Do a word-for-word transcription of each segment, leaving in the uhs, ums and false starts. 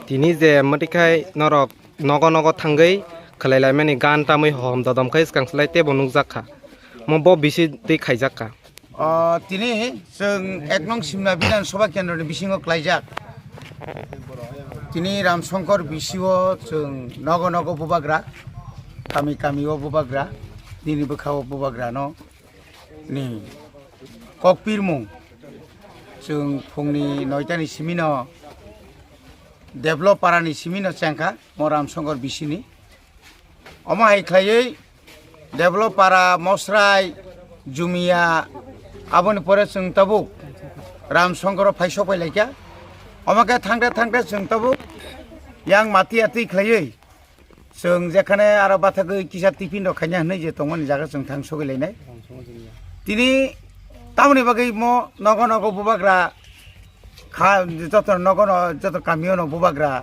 Tini je mwtwi khai norok nogo nogo thangwi khwlai laimani gan tamwi hohom dodom khai swkang slai teibo nukjak kha. Mo bo bisi twi khaijak kha. O, tini chwng ek nong Simna Bidhan Sabha Kendroni bisingo klaijak. Tini Ramsongkor bisio chwng nogo nogo bubagra, kami kamio bubagra, nini bwkhao bubagrano ni kokpirmung chwng phungni noitani simino Develop parani simino chengkha mo Ramsongkor bisini. Omo hai khlaiwi Develop para, Mosrai, Jumia, aboni pore chwng tabuk Ramsongkoro phai sokpai laikha. Omo khe thangte thangte chwng tabuk yang mati atwi khlaiwi chwng jekhane aro bathagwi kisa tiffin rok khaina hinwi je tongmani jaga chwng thang sogwi lainai. Tini tamoni bagwi mo nogo nogo bubagra kha, joto nogo no, joto kamio no bubagra.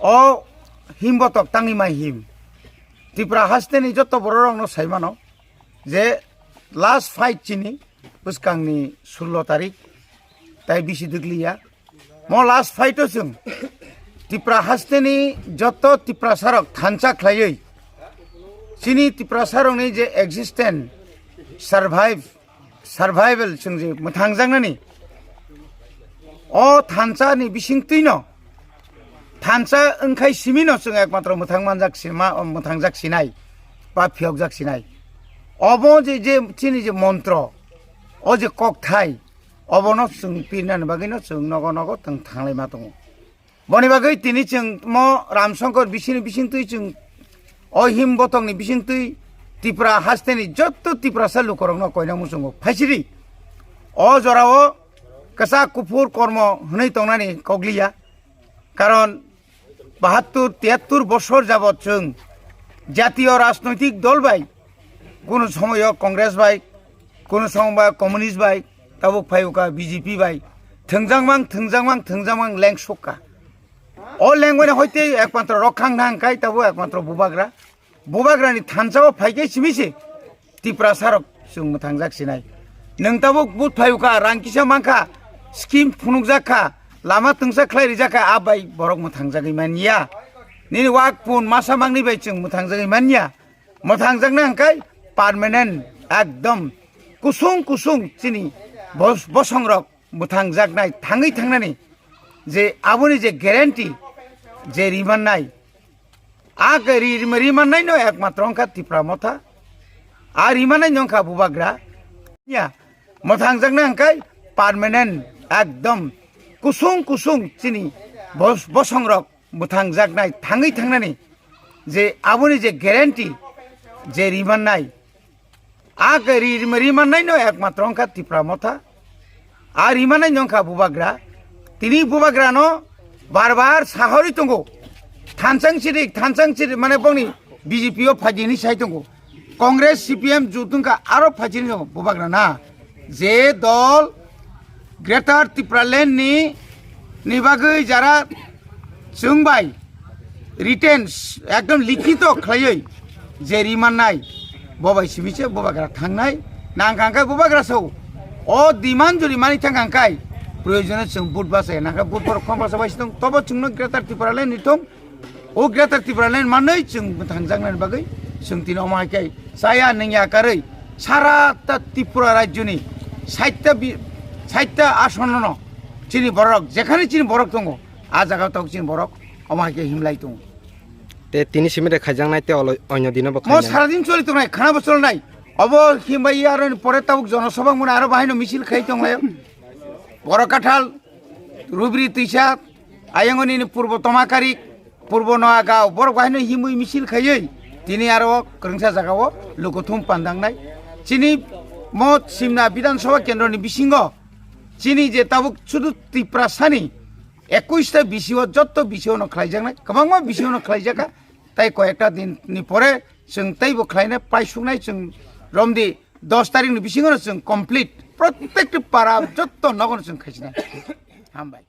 O himbotok tangwi mai him. Tripura hasteni joto bororokno sai mano je last fight chini bwskangni sullo tarik tai bisi dwkliya. Mo last fight o chwng Tripura hasteni joto Tiprasarok thansa khlaiwi chini Tiprasarokni je existence, survive, survival chwng je mwthangjaknani o thansa ni bisingtwi no, thansa wngkhai simi no chwng ekmatro mwthang manjak sima, mwthangjak sinai ba phiyokjak sinai. Obo je, je chini je montro, o je kokthai, obono chwng pirnani bagwi no chwng nogo nogo tong thanglai ma tongo. Boni bagwi tini chwng mo Ramsongkor bisini bisingtwi chwng o him botongni bisingtwi Tripura hasteni jotto Tiprasa lukorokno koina muchungo phaisidi. O jorao kwchak kuphur kormo hwnwi tongnani kokliya. Karon bahattur tiyattur bosor jabot chwng jatiyo rajnoitik dol bai, kono somoyo Congress bai, kono somoyo Communist bai, tabuk phai uka B J P bai, thwngjakmang, thwngjakmang, thwngjakmang leng sukka. O lengmani hoite ekmatro rokhang nang kai tabuk ekmatro bubagra. Bubagrani thansa o phaikhe simi se Tiprasarok chwng mwthangjak sinai. Nwng tabuk but phai uka, rang kisa mankha, scheme phunukjak kha, lama twngsa khlai rijak kha, a bai borok mwthangjagwi manya. Nini wak pun masa mangni bai chwng mwthangjagwi manya. Mwthangjakna hwnkhe permanent ekdom kusung kusung chini bos-, bosongrok mwthangjaknai thangwi thangnani je aboni je guarantee je rimannai, a ke ri-, ri-, rimannai no ekmatro wngkha Tipra Motha, a rimannai no wngkha bubagra. Ya, mwthangjakna hwnkhe permanent ekdom kusung kusung chini bos-, bosongrok mwthangjaknai thangwi thangnani je aboni je guarantee je rimannai, a ke ri-, rimannai no ekmatro wngkha Tipra Motha, a rimannai no wngkha bubagra. Tini bubagrano bar bar sahori tongo, thansang sirik, thansang sirik, mane bongni B J P o phaidi hinwi sai tongo. Congress, C P M jotungkha aro phaisini bubagra na. Je dol Greater Tipraland ni, ni bagwi jara chwng bai written ekdom likhito khlaiwi je rimannai, bo bai simi se bubagra thangnai. Nang kha hwnkhe bubagra sao o demand juri mani thang kha hwnkhe proyojone chwng vote bachai nang kha, vote borok khom basa bai se tong, tobo chwngno Greater Tipraland ni thung. O Greater Tipraland manwi chwng mwthangjaknani bagwi chwng tini omo hai khe chaya nungya karwi sara ta Tripura rajyoni saita bi-, saita asonono chini borok, jekhani chini borok tongo, a jaga tok chini borok omo hai khe himlai tongo. Te tini simi de khaijaknai te olo-, onyo dino bo mo khainai. Saradin choli tongnai, khana bo cholnai. Obo himbai aroni pore tabuk jonosabha muna aro bahaino misil khai tonglaio. Borok Kathal, Rubri Twisa, ayangoni ni Purbo Tomakarik, Purbo Noagao, borok bahino himwi misil khaiwi tini aro kwrwngsa jagao lukuthum pandangnai. Chini mo Simna Bidhan Sabha Kendroni bisingo chini je tabuk sudu Tiprasani ekush ta B C O, jotto B C O no khlaijaknai, kwbangma B C O no khlaijakha, tai koyekta din ni pore chwng teibo khlainai, paisuknai chwng romdi dos tarikni bisingo no chwng complete, protective para jotto nogono chwng khaisinai. Hambai.